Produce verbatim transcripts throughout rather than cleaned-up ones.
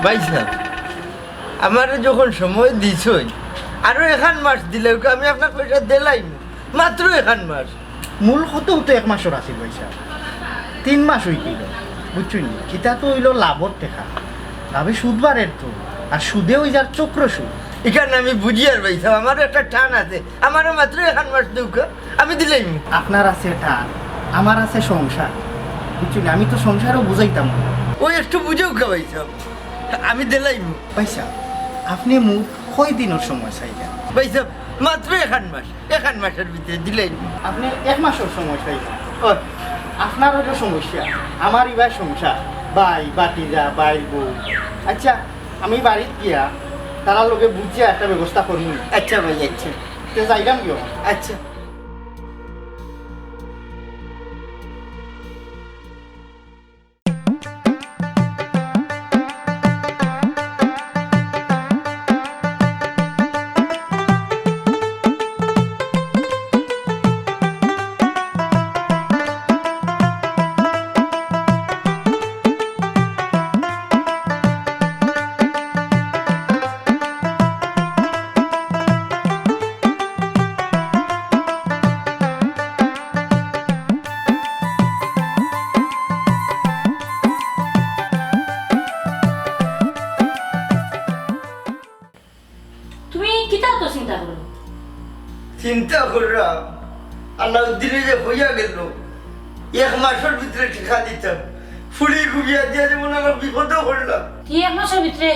ভাইসাব, আমারে যখন সময় দিছইন, আরো এখান মাস দিলাউক্কা, আমি আপনার পয়সা দিলাইমু। মাত্র এখান মাস। মূল কথা তো এক মাসর আছিল ভাইসাব, তিন মাস অই গেল, বুঝছইন নি? ইটা তো অইলো লাভর টেকা, লাভে সুদ বাড়ের তো, আর সুদে অই যার চক্র সুদ। ইখান আমি বুঝিয়ার ভাইসাব, আমারও একটা টান আছে, আমারও মাত্র এখান মাস দেউক্কা, আমি দিলাইমু। আপনার আছে টান, আমার আছে সংসার, বুঝছইন নি? আমি তো সংসারও বুঝাইতাম। অউ একটু বুঝাউক্কা ভাইসাব, আমি দিলাইমু। ভাইসাব, আপনে মুট কয় দিনর সময় চাইরা? ভাইসাব, মাত্র এখান মাস, এখান মাসর ভিতরে দিলাইমু। আপনে এক মাসর সময় চাইরা? অয়। আপনার অইলো সমস্যা, আমার ইবার সংসার, ভাই, ভাতিজা, ভাইর বউ। আচ্ছা, আমি বাড়িত গিয়া তারার লগে বুঝিয়া একটা ব্যবস্থা করমু। আচ্ছা ভাই, আচ্ছা। তে যাইরাম গিয়া। আচ্ছা। তুমি কিতা অত চিন্তা করো? চিন্তা কররাম, আলাউদ্দিনে যে কইয়া গেল, এক মাসর ভিতরে টেকা দিতাম, ফুড়ি ঘুমিয়া দিয়া যেমন আমার বিপদও করলাম। ই এক মাসর ভিতরে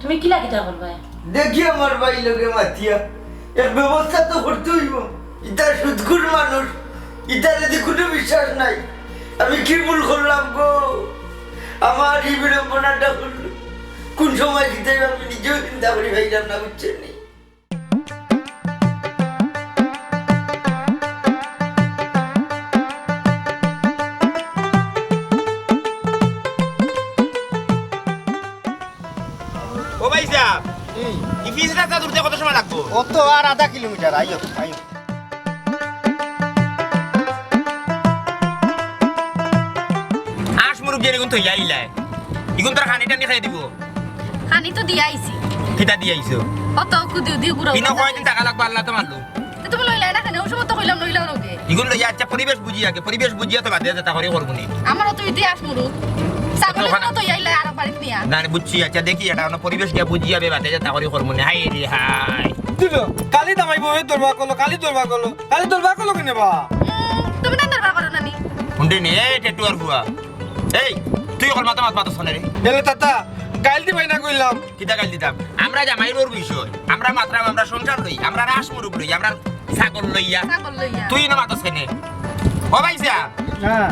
তুমি কিলা কিতা করবায়? দেখি আমার ভাইর লগে মাতিয়া এক ব্যবস্থা তো করতে অইবো। ইতা সুদখুর মানুষ, ইতার যদি কুনু বিশ্বাস নাই। আমি কি ভুল করলাম গো? আমার ই বিড়ম্বনাটা করলো। কুন সময় কিতা অইবো আমি নিজেও চিন্তা করি পাইলাম না, বুঝছইন নি? ও ভাইসাব, হুম। ই পিছ রাস্তা তুলতে কত সময় লাগবো? অত আর আধা কিলোমিটার, আইও, আইও। আস মুরুগ গিয়া ইগুন থইয়া আইলায়। ইগুন তোর খানি টানি খাই দিব। খানি তো দিয়া আইছি। কিতা দিয়া আইছো? অত কুদিউ দিউ গুড়া ইনো গুড়া কয়দিন থাকা লাগবো, আল্লাহ তো মারলো। তো তুমি লইলায় না কেনে? অউ সময় তো কইলাম লইলাও রোগে। ইগুন লইয়া, আচ্ছা, পরিবেশ বুঝি আগে, পরিবেশ বুঝিয়া তো বাদে যেতা করি করবো নি। আমার অত ইতিহাস মুরুগ। ছাগল ওখানে তো ইয়াইলা আর বাড়িত নিয়া। না, না, বুঝছি, আচ্ছা, দেখি, এটা অন্য পরিবেশ গিয়া বুঝিয়া বে বাদে যেতা করি করবো নি। হায় রে হায়। দিল, কালি দামাইবো, এই দরবার করলো, কালি দরবার করলো, কালি দরবার করলো কেনে বা? উম, তুমি না দরবার করো না নি? হুন্ডে নি, এই টেটুয়ার বুয়া। এই, তুই অকল মাথা মাত মাতস কেনে রে? এলে তাতা, গাইল দিবায় না কইলাম। কিতা গাইল দিতাম? আমরা জামাইর ওর বিষয়। আমরা মাতরাম, আমরা সংসার লই, আমরা আস মুরুগ লই, আমরা ছাগল লইয়া। ছাগল লইয়া। তুই না মাতস কেনে? ও ভাইসাব। হ্যাঁ।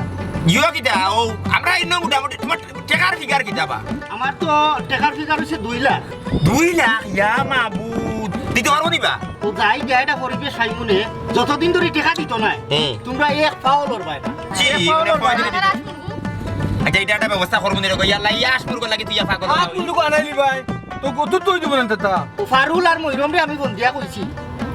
ইয়ো কিতা? ও, আমরা ইনো মোটামুটি তুমার টেকার ফিগার কিতা বা? আমার তো টেকার ফিগার অইছে দুই লাখ। দুই লাখ? ইয়া মাবুদ। দিতে পারবো নি বা? ও যাই গিয়া এটা পরিবেশ চাইমুনে, যতদিন ধরি টেকা দিত নায়, হুম। তুমরা এক পাও লড়বায় না। জি, এক পাও মানে লড়বায় না। কয়দিন আচ্ছা, ইটা একটা ব্যবস্থা করবো নি রে, ইয়াল্লা, ইয়াস মুরগো লাগি তুই ইয়া পাগল আত হবি। মুরগো আনাইলি ভাই, তো কত তুই দিব না তা? ও ফারুল আর মইরমরে আমি ফোন দিয়া কইছি,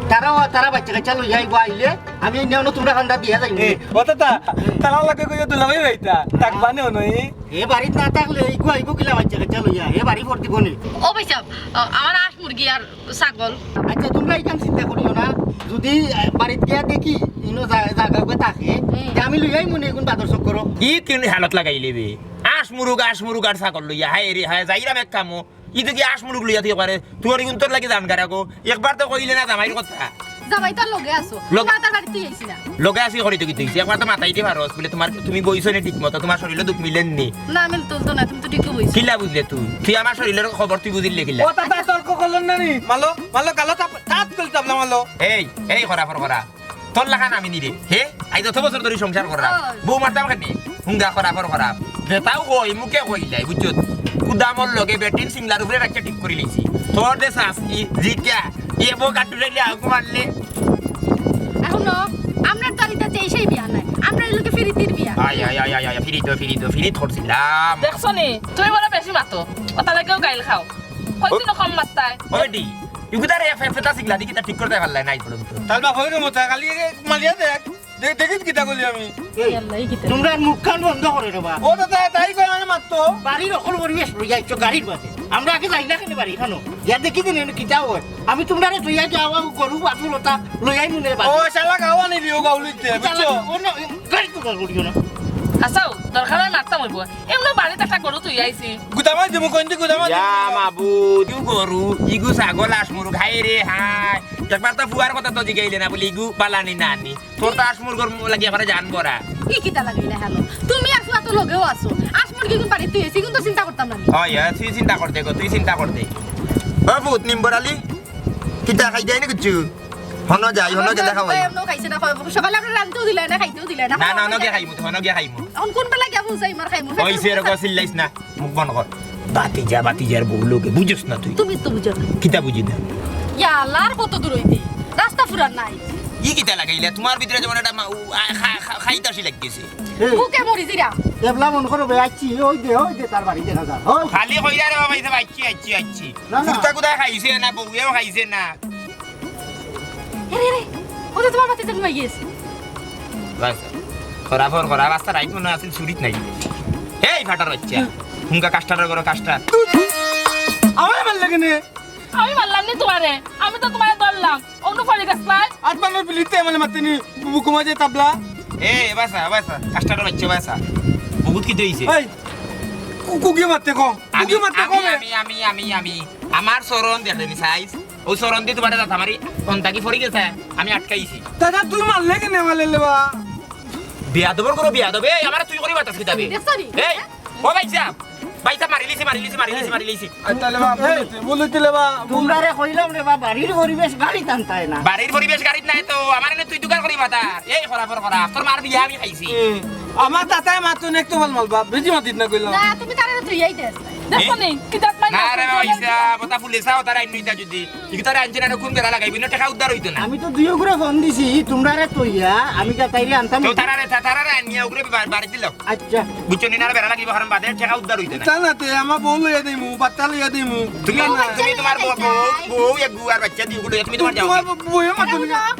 তারা, তারা বাইচ্চা কাইচ্চা লইয়া আইবো, আইলে আমি এই নেওনো তুমরা কান্দা দিয়া যাইমু। এ, ও তাতা, তারা লাগে কইও দুলাভাই ভাইতা, থাকবা নে নই? এ বাড়িত না থাকলে ইগু আইবো কিলা বাইচ্চা কাইচ্চা লইয়া, এ বাড়ি ভর্তি বনে। ও ভাইসাব, আ-, আমার আস মুরগি আর ছাগল। আচ্ছা, তুমরা ইখান চিন্তা করিও না। যুদি, আ, বাড়িত গিয়া দেখি, ইনো জা-, জাগা উগা থাকে, হুম। তে আমি লইয়া আইমুনে ইগুন বাদর চক্করো। ই কিন হালত লাগাইলে বে? আস মুরুগ, আস মুরুগ আর ছাগল লইয়া, হায় রে হায়, যাইরাম এক কামো। ই তো কি আস মুরুগ লইয়া তুই করে? তুমার ইগুন তোর লাগি জান গারা গো। একবার তো কইলে না জামাইর কথা। জামাই তো লগে আছো। লগ- তুমার তার বাড়িত তুই আইছি না। লগে আছি করি তো কি তুই? একবার তো মাতাই দি পারস বুলে তুমার, তুমি বইছো নি ঠিক মতো, তুমার শরীরে দুখ মিলেন নি। না, আমি তুলতো না, তুমি তো ঠিকই বইছো। কিলা বুঝলে তুই? তুই আমার শরীরের খবর তুই বুঝিলে কিলা? ও তাতা তর্ক করলেন না নি? মালো, মালো, গালো তাপ, তাত করে চাপলা মালো। এই, এই খরা ফর খরা। তোর লাখান আমি নি রে, হে? আইজ অত বছর ধরি সংসার করা। ওই। বউ মারতাম কেনে? হুঙ্গা খরা ফর খরা। যেতাও কই, মুখে কইলাই, বুঝছো? কুদামর লগে বেটিন সিংলার উপরে রাখিয়া ঠিক করি লিছি। তোর যে শাস্তি, জিকা, এ বউ কাটুরাইলে আউক মারলে। এখনো আমরার তো আর ইতা যেই সেই বিয়া নাই, আমরার ইলগে ফিরিতির বিয়া। আয়, আয়, আয়, আয়, আয়, ফিরিত, ফিরিত, ফিরিত করছিলাম। দেখছো নি? তুমি বড় বেশি মাতো, ওটা লাগেও গাইল খাও। কইছি না কম মাত্তায়। ওই দি, ইগুতারে এফ এফ এটা শিখলা, দেখি তা ঠিক করতে পারলাই নাই পর্যন্ত। তার বাপ হইরে মতো, খালি মারিয়া দেখ। দে-, দেখিস কিতা কইলি আমি? এই, ইয়াল্লা, এই কিতা? তুমরা মুখখান বন্ধ করে রে বা। ও দাদা, তাই কই আমি মাত্র। বাড়ির অকল পরিবেশ লইয়া আইছো গাড়ির বাদে। আমরা আগে যাই না কেনে বাড়ি খানো? ইয়া দেখি দিন এনে কিতা অয়। আমি তুমরারে থইয়া যাওয়া গরু বাছুর ওটা লইয়াই নুনে বাড়ি। ও শালা গাওয়া নি দিও গাউলিতে, বুঝছো? অনো গাড়ি তো করিও না। হাছাউ, দরকার অয় মারতাম অইবো। এমনে বাড়িত একটা গরু থইয়া আইছি। গুদামা দিমু, কইন্দি গুদামা ইয়া দিমু। মাবুদ, ইগু গরু, ইগু ছাগল, আসমুরগ, হায় রে হায়। একবার তো ফুয়ার কথা তো জিগাইলে না, বলি ইগু বালানি না আনি। তোর তো আসমুরগর লাগি একবারে জান ভরা। ই কিতা লাগাইলা হেলো? তুমি আছো, অত লগেও আছো। আসমুরগ ইগুন বাড়িত থইয়া আইছি, ইগুন তো চিন্তা করতাম না নি। অয়, অয়, তুই চিন্তা কর দে গো, তুই চিন্তা কর দে। ও পুত, নিম্বর আলী, কিতা খাই দেয় না কিচ্ছু? হনো যাই, হনো গেলে খাওয়াই। এমনও খাইছে না, খাওয়াইবো। সকালে আমরা রানতেও দিলে না, খাইতেও দিলে না। না, না, হনো গিয়া খাইমু, হনো গিয়া খাইমু। এখন কোন বেলা গিয়া বুঝাই মার খাইমু? ওই সে এরকম চিল্লাইস না, মুখ বন্ধ কর। বাতিজা, বাতিজার বউ লগে, বুঝোস না তুই? তুমি তো বুঝো না। কিতা বুঝি না? ইয়া আল্লাহ, আর কত দূর অইতে? রাস্তা ফুরার নাই। ই কিতা লাগাইলা? তোমার ভিতরে যেমন একটা মা-, উ, আ, খা-, খা-, খাইতাসি লাগিছে। এই, বুকে মরি জিরা। এবলা মন করো বে, আইছি, ওই দে, ওই দে, তার বাড়ি দেখা যায়। ওই। খালি কইরা রে বাবা, এই যে আইছি, আইছি, আইছি। না, না। কুত্তা কুত্তা খাইছে না, বউয়েও খাইছে না। এরে, এরে, ও তো তোমার বাতিজা ঘুমাই গেছে। বাস, খরা ফর খরা, বাস্তা রাইত মনে আছিল চুরিত নাই। এই ফাটার বাচ্চা, হুম। হুঙ্গা কাস্টার করো কাস্টার। আমারে মারলে কেনে? আমি মারলাম নি তোমারে, আমি তো তোমারে ধরলাম। অন্য ফরি গাছ নাই। আট মাসের পিলিতে মানে মারতে নি, বু-, বুকু মাঝে তাবলা। এ, বাসা, বাসা, কাস্টার বাচ্চা বাসা। বহুত কি দইছে? এই, কু-, কুকি মারতে কো? আমি, কুকি মারতে আমি, কো বে? আমি, আমি, আমি, আমি। আমার চরণ দেখলে নি সাইজ? ও চরণ দি তোমারে দাঁত আমারি অন্তাকি ফরি গেছে, আমি আটকাইছি। দাদা, তুই মারলে কেনে মারলে লেবা? বিয়াদবর করো বিয়াদব, এই, আমারে তুই করি বাতাস কিতাবে? দেখছো নি? এই, ও ভাই সাহেব, ভাই সাহেব, মারিলিছি, মারিলিছি, মারিলিছি, মারিলিছি। আর তাহলে বা, এই, বলতে, বলতে লেবা, বল- তোমরারে কইলাম রে বা, বাড়ির পরিবেশ গাড়ি টানতায় না। বাড়ির পরিবেশ গাড়িত নাই তো, আমার এনে তুই দোকান করি বাতার। এই খরা ফর খরা, তোর মার বিয়া আমি খাইছি। এ, আমার দাদায় মাতুন একটু বল মালবা, বেশি মাতিত না কইলাম। না, তুমি তারে তো ইয়াই দেস। দেখো নি, কি জাত মাইর না রে, ওই যা, বতা ফুলে চাও, তারা আইন নইতা যদি। ইগু তারা আনছে না, কোন বেড়া লাগাইবি না, টেকা উদ্ধার অইতো না। আমি তো দুইও গুরে ফোন দিছি, তোমরারে তইয়া, আমি যা তাইরে আনতাম। তো তারারে, তা-, তারারে আনিয়া ওগুরে বা-, বাড়ি দিলাও। আচ্ছা। বুঝছো নি, না বেড়া লাগিবো, কারণ বাদে টেকা উদ্ধার অইতো না। তা না তে, আমার বউ লইয়া দিমু, বাচ্চা লইয়া দিমু। তুমি, না, না। তুমি তোমার বউ, বউ, বউ, এক গুয়ার বাচ্চা দিও, ওগুলো তুমি তোমার যাও। তোমার বউ, বউ, আমার তুমি না।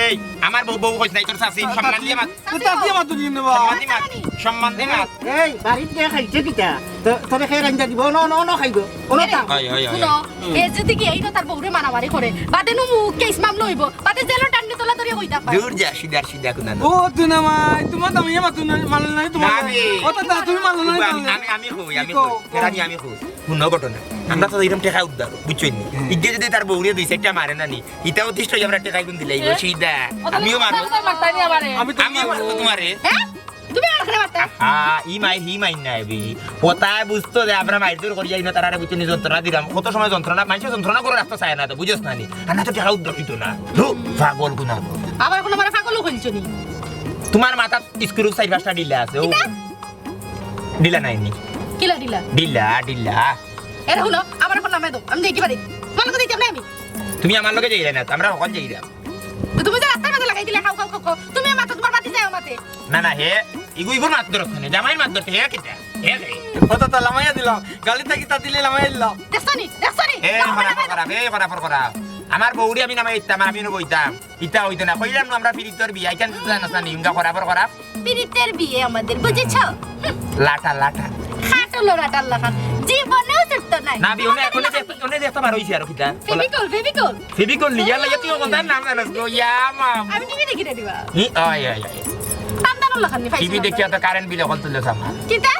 এই, আমার বউ, বউ কইছ নাই, তোর শাশি, সম্মান দিয়ে মাত। তো তার দিয়ে মাতুন কিন্তু বা। সম্মান দি মাত, সম্মান দি মাত। এই, বাড়িত গিয়া খাইছে কিতা? তো-, তোরে খেয়ে রান্দা দিব, অনো, অনো, অনো খাইব, অনো খাইব। অয়, অয়, অয়, শুনো, অয়। এ যদি কি এই তো তার বউরে মারামারি করে, বাদে নু মুখ কেস মামলা অইব, বাদে জেলো টান্ডি তোলা ধরিয়া বইতা পারে। দূর যা, সিধার সিধা কোনা না। ও, তুই না মাই, তোমার দাম ইয়ে মাতুন না, মারলে নাই তোমার। না, আমি ও, তা, তা, তুমি মারলে নাই, আমি, মারলে। আমি, আমি কই, আমি কি কই, কও? ফেরানি আমি কই। হুনো ঘটনা। আমরা তো এরকম টেকা উদ্ধার, বুঝছো নি? হুম। ইগে যদি তার বউরে দুই চারটা মারে না নি, ইটা অতিষ্ঠ হয়ে আমরা টেকা গুন দিলাই, ও সিধা। ও, তাহলে আমিও মারবো। তোমার মারতানি আমারে। আমি তো আমিও মারবো। মারবো তোমারে। হ্যাঁ? তুমি আমার ঘরে মারতা? আহা, ই মাই, হি মাই না এবি। ওটায় বুঝতো যে আমরা মাইর দূর করি যাই না, তারারে বুঝছো নি যন্ত্রণা দিলাম। কত সময় যন্ত্রণা, মানুষের যন্ত্রণা করে রাখতে চায় না তো, বুঝোস না নি? আর না তো টেকা উদ্ধার হইতো না। ধু, পাগল কোনা। আবার কোনো মানে পাগলও খুলছো নি? তোমার মাথাত স্ক্রু চার পাঁচটা ঢিলা আছে, ও। কিতা? ঢিলা নাই নি? কিলা ঢিলা? ঢিলা, ঢিলা। এরে হুনো, আমার ফোন নামাই দাও, আমি দেখি পারি। তোমার লগে যাইতাম না আমি। তুমি আমার লগে যাইরায় না, আমরা হকল যাইরাম। তো তুমি যে রাস্তার মাঝে লাগাই দিলে, খাও, খাও, খাও, খাও। তুমি আমার তো তোমার বাতি যাও মাতে। না, না, হে, ইগু, ইগুর মাত ধরছ না, জামাইর মাত ধরতে, হে কিতা? হে কে? কথা তো লামাইয়া দিলাম, গালি থাকি তা দিলে লামাইয়া দিলাম। দেখছো নি? দেখছো নি? এ, দেখছো নি? খরা ফর খরা, এ, খরা ফর খরা। আমার বউরে আমি নামাই দিতাম, আমি নু বইতাম। ইতা অইতো না, কইলাম না আমরা পিরিতর বিয়া, ইখান তো জানোস না নি, ইমগা খরা ফর খরা। পিরিতের বিয়ে আমাদের, বুঝেছো? হুম। লাটা, লাটা। খাটলো লাটার লাখান। জীবনেও ছুটতো নাই। না, বি, ওনে, ওনে যে, ওনে যে একটা বার হইছে আরো কিতা? ফেভিকল, ফেভিকল। ফেভিকল নিয়ে আল্লাহ, তুই ওখান তার নাম জানোস গো, ইয়া মাম। আমি টিভি দেখি রে দিবা। ই, আয়, আয়, আয়। তান্দানোর লাখান নি, টিভি ফাইসি দেখিয়া তো কারেন্ট বিল অকল তুললে সামনে। কিতা?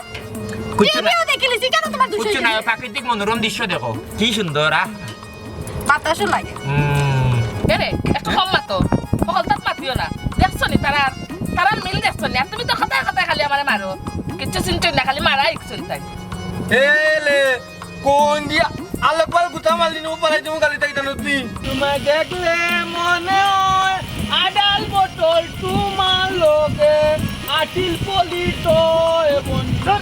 কুচ্ছু না। টিভিও দেখিলিছি, কেন তোমার দুষ কিচ্ছু হইছে? না, প্রাকৃতিক মনোরম দৃশ্য দেখো। কি সুন্দর, আহ। বাতাসও লাগে। হুম। এরে, একটু কম মাতো। হকলতাত মাতিও না। দেখছো নি তারা, তারার মিল দেখছো নি? আর তুমি তো কথায় কথায় খালি আমারে মারো। কিচ্ছু চিনছো না, খালি মারা ইকছো তাই। এলে, কোন দিয়া? আলাপাল গুতা মারলি নো পালাই তুমি গালি তাই জানো তুমি। তোমায় দেখলে মনে হয় আডাল বটল তোমার লগে আটিল পলিত বন্ধু।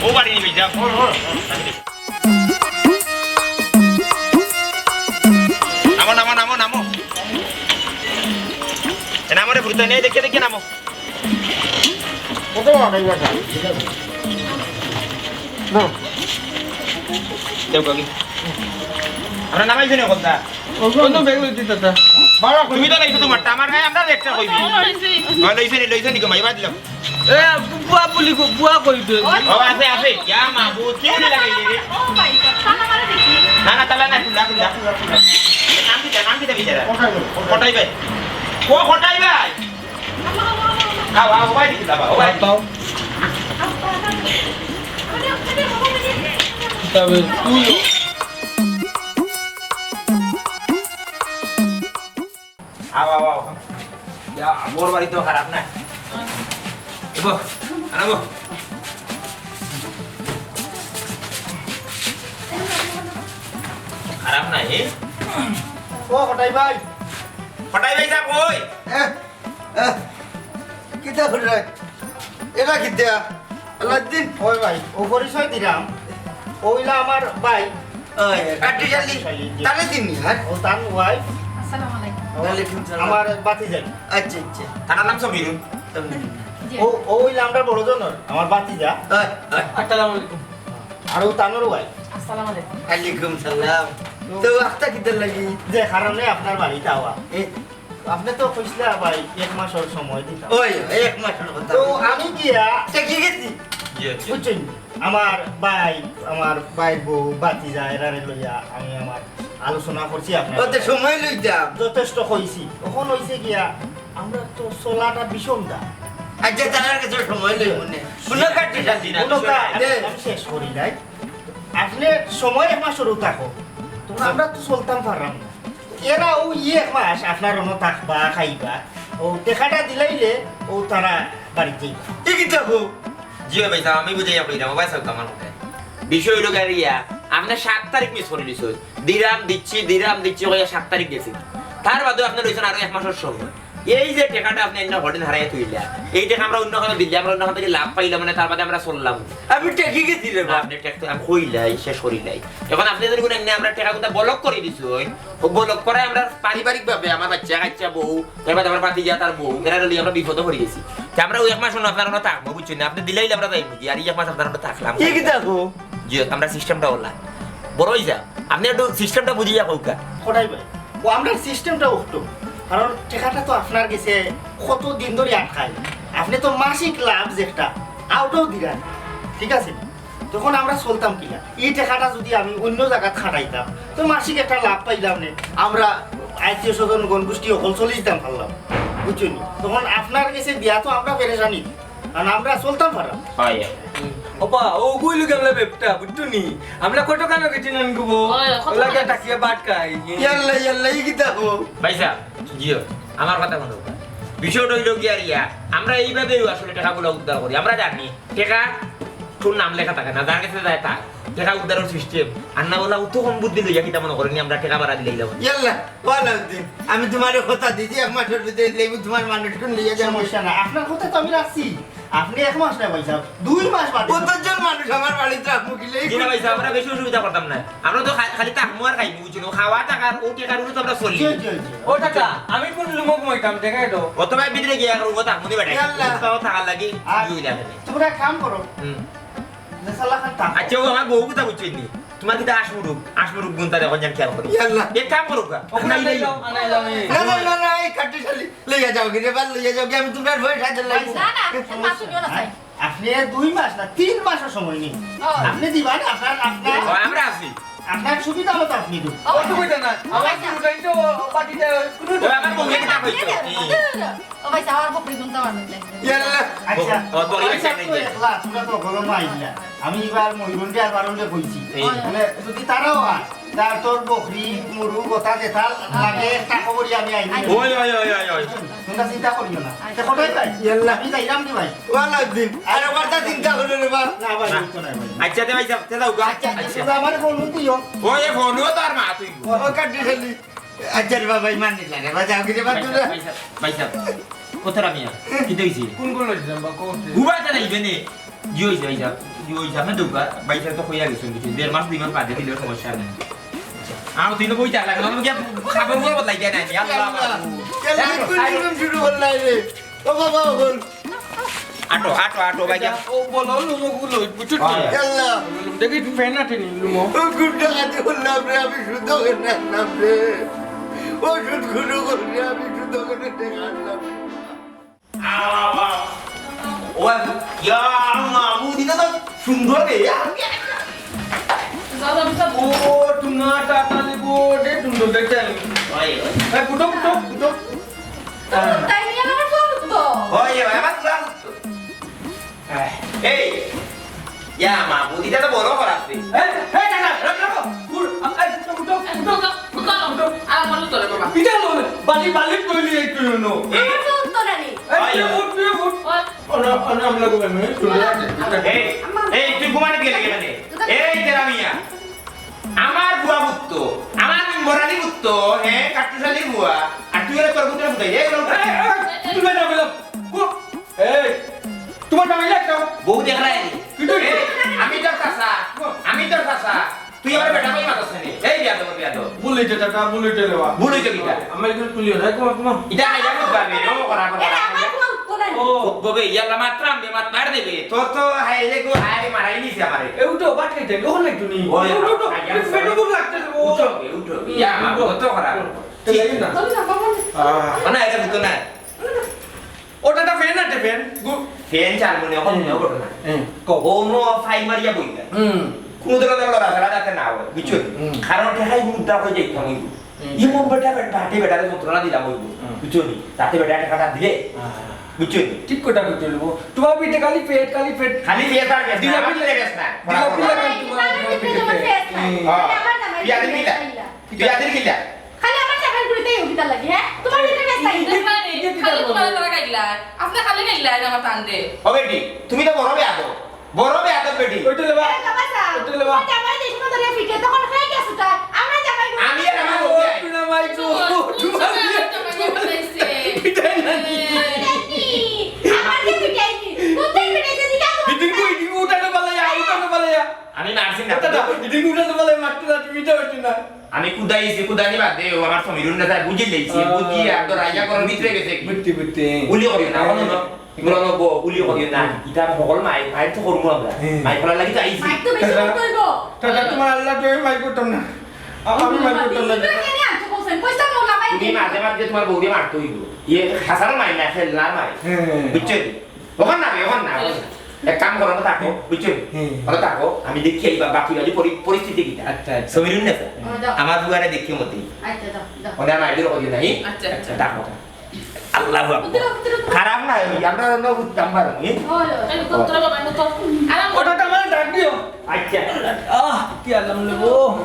ও বাড়ি নিবি, যা। নামো, নামো, নামো, নামো। এ নামো রে, ভূত নেই, দেখে, দেখে নামো। কত টাকা খাইবা, স্যার? না। দেও কাকি। আমরা নামাইছি না কথা। অন্য ব্যাগ লইছি, দাদা। বাবা, তুমি তো নাইছো তোমার, আমার গায়ে আমরা একটা কইবি। লইছি। হ্যাঁ, লইছে নি, লইছে নি, কমাই বাদ দিলাম। এ, বুয়া বুলি কো-, বুয়া কই দে। ও, আছে, আছে। ইয়া মাবুদ, কি করে লাগাইলে রে? ও ভাই, তালা মারা দেখি। না, না, তালা না, খুলা, খুলা, খুলা, খুলা। নাম কি দে, নাম কি দে বিচারা? কটাই ভাই। কটাই ভাই? ও, কটাই ভাই। আও, আও, ও ভাই, দেখি, বাবা, ও ভাই। তাও। তবে তুই আও, আও, আও। ইয়া, মোর বাড়ি তো খারাপ না। বো, আনা বো। খারাপ না, এ? ও, কটাই ভাই। কটাই ভাই সাহেব, কই? এ, এ, কিতা করলে? এটা কিতা? আলাউদ্দিন? ওই ভাই, ও পরিচয় দিলাম। ও অইলা আমার ভাই। ওই, কাট্টুশালী। কাট্টুশালী, জি। তারে চিনি, হ্যাঁ? ও তান wife। আসসালামু আলাইকুম। ওয়ালাইকুম সালাম। আমার ভাতিজা। আচ্ছা, আচ্ছা। তার নাম সমীরুল। জি। ও, ও অইলা আমরা বড় জনর, আমার ভাতিজা। ওই, ওই। আসসালামু আলাইকুম। আর ও তানোর wife। আসসালামু আলাইকুম। ওয়ালাইকুম সালাম। তো তো আখতা কিতার লাগি? যে কারণে আপনার বাড়িত আওয়া। এ, আপনে তো কইছলা ভাই, এক মাসর সময় দিতাম। ওই, এক মাসর কথা। তো আমি গিয়া ঠেকি গেছি। জি, জি। বুঝছইন? আমার ভাই, আমার ভাইর বউ, ভাতিজা, এরারে লইয়া আমি আমার আলোচনা করছি আপনার ও তো সাথে। সময় লইতাম। যথেষ্ট কইছি। অখন অইছে গিয়া, আমরা তো চলাটা বিষম দা। আচ্ছা, তার কাছে সময় লই মনে। শুনো কাট্টুশালী। কোনো কা-, দে। আমি শেষ করি নাই। আপনে সময় এক মাসর থাকো। তো আমরা তো চলতাম পারলাম না। এরা ও ইয়ে এক মাস আপনার অনো থাকবা, খাইবা, ও টেকাটা দিলাইলে ও তারা বাড়িত যাইবা। ই কিতা কও? জি ভাই সাহেব, আমি বুঝাইয়া কইরাম, ভাই সাহেব, আমার কথা। বিষয় অইলো গিয়া, আপনে সাত তারিখ miss করি দিছইন। দিরাম দিচ্ছি, দিরাম দিচ্ছি কইয়া সাত তারিখ গেছে। তার বাদেও আপনে রইছইন আরো এক মাসর সময়। এই যে টেকাটা আপনে অন্য হদিন হারাইয়া থইলা, এই টেকা আমরা অন্য খানো দিলে, আমরা অন্য খান থাকি লাভ পাইলাম, মানে তার বাদে আমরা চললাম। আমি ঠেকি গেছি রে না, বা। আপনে টেকা তো আমি কইলাই, শেষ করিলাই। এখন আপনে যদি কুনু এমনে আমরা টেকা কুনটা block করি দিছইন, ও block করায় আমরা পারিবারিকভাবে আমার বাচ্চা কাচ্চা বউ, এর বাদে আমার ভাতিজা তার বউ, এরা লইয়া আমরা বিপদো পড়ি গেছি। তে আমরা ওই এক মাস অনো আপনার অনো থাকমু, বুঝছইন নি? আপনে দিলাইলে আমরা যাইমু গি, আর এই এক মাস আপনার অনো থাকলাম। ই কিতা কও? জি, আমরা systemটা অলা। বড় ভাই সাহেব, আপনে একটু systemটা বুঝাইয়া কউক্কা। কটাই ভাই, ও আমরা systemটা উল্টো। কারণ টেকাটা তো আপনার গেছে কত দিন ধরি আটকায়। আপনে তো মাসিক লাভ যেটা, অটাও দিরা না। ঠিক আছে? তখন আমরা চলতাম কিলা? ই টেকাটা যদি আমি অন্য জাগাত খাটাইতাম, তো মাসিক একটা লাভ পাইলাম নে। আমরা আত্মীয় স্বজন, গণগোষ্ঠী অকল চলি যিতাম পারলাম। বুঝছইন নি? তখন আপনার গেছে দিয়া তো আমরা পেরেশানি। কারণ আমরা চলতাম পারলাম। হয়। ওবা, ও গুইলু গেমলা বেপটা, বুঝছো নি? আমরা কত কানো গেছি নান গুবো? হয়, কত ওলা কানো গিয়া গেছি? টাকিয়া বাট খাই। ইয়াল্লা, ইয়াল্লা, ই কিতা কও? ভাই সাহেব, জিও, আমার কথা মনে হয়। বিষয়টা অইলো গিয়া রিয়া, আমরা এইভাবেই আসলে টেকাগুলা উদ্ধার করি। আমরা জানি, টেকা তোর নাম লেখা থাকে না, যার গেছে যায় তার। টেকা উদ্ধারর system। আর না বলা, অত কম বুদ্ধি লইয়া কিতা মনে করইন নি, আমরা টেকা বাড়া দিলাইলাম। ইয়াল্লা, ওয়ালাউদ্দিন, আমি তুমারে কথা দিছি, এক মাসর ভিতরে লেবু তুমার মানুষগুন লইয়া যাইমু। সমস্যা নাই, আপনার কথা তো আমি রাখছি। আপনে এক মাস না ভাই সাহেব, দুই মাস বাদে। কতজন মানুষ আমার বাড়িত রাখমু কিলা? জি না ভাই সাহেব, আমরা বেশি অসুবিধা করতাম না। আমরা তো খা-, খালি থাকমু আর খাইমু, বুঝছইন নি? খাওয়া থাকার, ও টেকার উপরে তো আমরা চলি। জি, জি, জি। ও টাকা, আমি কুন রুমো ঘুমাইতাম, দেখাই দাও। অথবা ভিতরে গিয়া এক রুমো থাকমু নি বেটা। ইয়াল্লা। কোথাও থাকার লাগি আর ইয়ে অইলা ফেলে। তুমরা এক কাম করো। হুম। যে সালা খান থাকো। আচ্ছা, ও আমার বউ কথা বুঝছইন নি? তুমার কিতা আশমুরুক, আশমুরুক গুনতা দেখো জান খেয়াল করো। ইয়াল্লা। এক কাম করো গা। ও না, না, এই না, না, না, এই কাট্টুশালী। লইয়া যাও গি রে বা, লইয়া যাও গি, আমি তুমরার বয়স আছে লাগি। না, না, এ মাছ নিও না, চাই। আপনে দুই মাস না, তিন মাসও সময় নেই। ও। আপনে দিবা না, আপনার, আপনার ও, আমরা আছি। আপনার সুবিধা মতো আপনে দিন। ও, অসুবিধা নাই। আমার আচ্ছা। দুটাই তো পার্টিটা কোনো ও, আমার বউকে না কইতো। ও ভাই, আমার বকরি গুনতে পারবেন না। ইয়াল্লা। আচ্ছা। ও, তোর আচ্ছা, ইচ্ছা নেই তো যে। একলা, তোমরা তো গরম আইলা। আমি এবার মহিগঞ্জে আর বারণে কইছি। এই। মানে, যদি তারাও আর তার তোর বকরি, মুরু, গোটা যেটা লাগে, একটা খবরই আমি আইনি। ওই, ওই, ওই, ওই, ওই। তোমরা চিন্তা করিও না। আচ্ছা। তে কটাই ভাই? ইয়াল্লা। আমি যাইলাম কি ভাই? ওয়ালাউদ্দিন, আর একবার তা চিন্তা করো রে বা। না ভাই, না। ওই তো নাই ভাই। আচ্ছা, দে ভাই, যাও, তে যাও গা। আচ্ছা, আচ্ছা, আচ্ছা। তোমরা আমার ফোন দিও। ওই, এ ফোন, ও তো আর মা তুই। ও, ও কাটি ফেলি। আচ্ছা রে বাবা, ইমান নিলা রে বা, যাও কি রে বা, ভাই তোমরা? সাহেব, ভাই সাহেব, ভাই সাহেব। কোথায় আমি আর? কি দেখছি? কোন কোন লইছিলাম বা কোন? উবা তে যাইবে নে। জি অইছে, ভাই সাহেব। জি অইছে, আপনি দোকা-, ভাই সাহেব তো কইয়া গেছেন কিছু। দেড় মাস, দুই মাস বাদে দিলেও সমস্যা নেই। আর তুই তো বই চালা, কারণ কি খাবার বড় বদলাই দেয় না, আল্লাহ। কেন কোন নিয়ম শুরু করলাই রে? ও বাবা, বল। আটো, আটো, আটো, ভাই। ও বলো, লুমো গুলো, বুঝছো তো? আল্লাহ। দেখি, একটু ফ্যান আটে নি, লুমো। ও গুন্ডা কাছে বললাম রে, আমি শুদ্ধ করে রাখলাম রে। ও শুদ্ধ করে রে, আমি শুদ্ধ করে টেকা আনলাম। ও, ইয়া, মাবুদ, ইটা তো সুন্দর রে, ইয়া। ও, তোমার টাটা নিবো, দে সুন্দর দেখতে আমি। ওই, ওই। এই, ফুটো, ফুটো, ফুটো। তাই নিয়ে আমার ফোন তো। ওই, ওই, আমার ফোন তো। এই, ইয়া মাবুদ, ইটা তো বড় করাছে। এই, এই, না, না, রাখো, রাখো। উঠ, এই, উঠো, উঠো, উঠো, উঠো, উঠো, আর বলো তোরে বাবা। ইটা লো, বালি, বালি তৈরি এই তুই নো। আমার তো উত্তর আনি। এই, তুই উঠ, তুই উঠ। ওই। ওনা, ওনা, আমরা ঘুমাই, তুই রাখ। এই, এই, তুই ঘুমানি গেলে কেনে? এই, তেরা মিয়া। আমার বুয়া পুত্ত, আমার মেম্বরানি পুত্ত, হ্যাঁ, কাট্টুশালির বুয়া। আর তুই ওরে তোর পুত্রে পুতাই, এই, ওরে উঠা। এই, এই, তুই বেটা বলো। এই, তোমার জামাই লাগতো? বউ দেখরায় নি। কি তুই? এই, আমি তোর চাচা, আমি তোর চাচা। তুই আমার বেটা কই মাতাস নি? এই বিয়াদব, বিয়াদব। বলিতে চাচা, বলিতে রে বা। বলিতে কিতা? আমার একটু তুলিও না, কমা, কমা। ইটা খাইয়া বুঝবা বে, ও করা, করা। এরা আমার কোন, কোন আনি? ও। ববে, ইয়াল্লা মাতরাম বে, মাত মার দিবে। তোর তো হায় রে গো, হায় রে মারাই নিছে আমারে। এ উঠো, বাট খাইতে, ওখানে একটু নি। ওই, উঠো, উঠো, খাইয়া পেটে ভুক লাগতেছে, ও। উঠো বে, উঠো বে। ইয়া, আমার তো করা। তো যাই না। চলো না, বাবা। আহ। না, এটা তো না। ওটা একটা ফ্যান আছে, ফ্যান। গু- ফ্যান চালু নেই, এখন হুম। নেই, ঘটনা। হুম, কও। ও মো ফাই মারিয়া বইলা। হুম। কোনো ধরনের লড়াচড়া যাতে না হয়, বুঝছো? হুম। কারণ ঠেকাই গুরু দা হয়ে যাইতাম ওই। হুম। এমন বেটা, বেটা, বাটে বেটারে যন্ত্রণা দিলাম ওই। হুম। বুঝছো নি? তাতে বেটা ঠেকাটা দিলে। হ্যাঁ। বুঝছো নি? ঠিক কথা বুঝছো নি? তোমার পিঠে খালি পেট, খালি পেট। খালি পেট আর গেছ না, দিলা আমার পিলা, পেটে গেছ না। দিলা পিলা খালি তোমার, তোমার পিঠে পেট। হ্যাঁ। তুই আদিল কিলা? তুই আদিল কিলা? খালি আমার চাকরি করিতেই অধিকার লাগে, হ্যাঁ? তোমার ভিতরে ব্যস্ত আছি। খালি তোমার তারা গাইলা। আপনি খালি গাইলা, আমার টান দে। ও বেটি, তুমি তো বড় বেয়াদব। বড় বেয়াদব বেটি। ওইটা লেবা। এ, বাবা সাহেব, ওইটা লেবা। তোমার জামাই যে সময় ধরে ফিটে, তখন হয়ে গেছে তার। আমরা জামাই বলি। আমি আর আমার ও, বউ যাই। টুনা মাই গো, কোন টুনা সময় মাই। আমার জামাই ফিটাইছে? ফিটাই না নি। ফিটাইনি। আমার যে ফিটাইনি। কোথায় ফিটাইছে? জিজ্ঞাসা করো। ইদিন কো, ইদিন কো উঠানো পালাইয়া, উঠানো পালাইয়া। আমি মারছি না। ওটা না, ইদিন কো উঠানো পালাইয়া মারতে না, তুমি তো হইতো না। আমি কুদাইছি, কুদানি বাদ দে, ও আমার সমীরুন না, বুঝি লেইছি, আহ, বুঝি, আর তো রাইজা করার ভিতরে গেছে কি? বুঝতে, বুঝতে। গুলি করিও না, বলো না। বলো না, বউ, গুলি করিও না। হুম। ইটা আমি সকল মাই, মাই তো করবো আমরা। হুম। মাই করার লাগি তো আইছি। মাই তো বেশি করতে হইব। তা, তা তোমার আল্লাহ তো আমি মাই করতাম না। আ-, আমি মাই করতাম না। তুমি কেন আনছো বলছেন? কইছিলাম না, মাই তুমি মাঝে মাঝে তোমার বউকে মারতে হইব। ইয়ে, হাসার মাই না, খেলনার মাই। হ্যাঁ। বুঝছো? ওখান না, ওখান না, ওখান না। এক কাম করো, থাকো, বুঝছো? হুম। ওখানে থাকো, আমি দেখি এই বা-, বাকি বাকি পরি-, পরিস্থিতি কিতা। আচ্ছা, আচ্ছা। সমীরুন না, স্যার। ও, যাও। আমার বুয়ারে দেখি মতি। আচ্ছা, যাও, যাও। ওদের আমার আইডিয়া করি নাই। আচ্ছা, আচ্ছা। থাকো। আল্লাহু আকবার। উঠো, উঠো, উঠো। খারাপ না, ওই আমরা অন্য উঠতাম পারো, হুম? ওই, ওই। এই তো তোরা বাবা, এই তো। আরাম করো। ওটা তো আমার ডাক দিও। আচ্ছা। আহ, কি আরাম নেবো?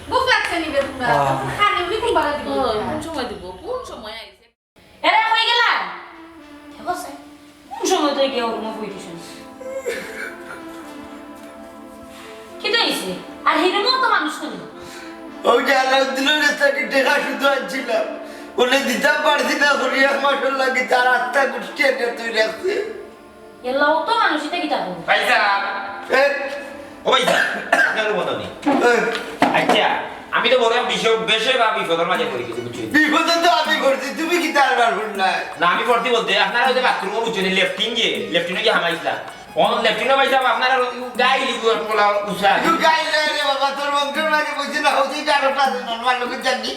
ভুক লাগছে নি বে তোমরা? আহ। খালি উনি কোন বারে দিব? ও, কোন সময় দিব? কোন সময় আইছে? এরা কই গেলা? ঠিক আছে। কোন সময় তুই গিয়ে ওর মুখ হইতেছিস? কি তো হইছে? আর হিরুমও তো মানুষ না। ওই যে আলাউদ্দিনের কাছে টেকা শুধু আনছিলাম, ওনে দিতাম পারছি না, করি এক মাসের লাগি তার আত্মা গুষ্টি এনে তুই রাখছে। এলাও তো মানুষ, এটা কিতা কইবো? ভাইসাব। এ? ও ভাইসাব, আপনার মতো নেই। এ? আচ্ছা, আমি তো বড় বিষ-, বেশে বা বিপদের মাঝে পড়ি গেছি, বুঝছো? বিপদে তো আমি পড়ছি, তুমি কিতা আরবার পড়লা? না, আমি পড়ছি বলতে, আপনারা ওই যে বাথরুমও বুঝছো নি, লেফটিন যে, লেফটিনে গিয়া হামাইছিলা। ও লেফটিনও ভাইসাব, আপনারা গাইলি পোলা উষা। একটু গাইলে রে বাবা, তোর বংশর মাঝে বুঝছি না, হচ্ছে এটা আরো প্লাস নরমাল লোকের চাকরি।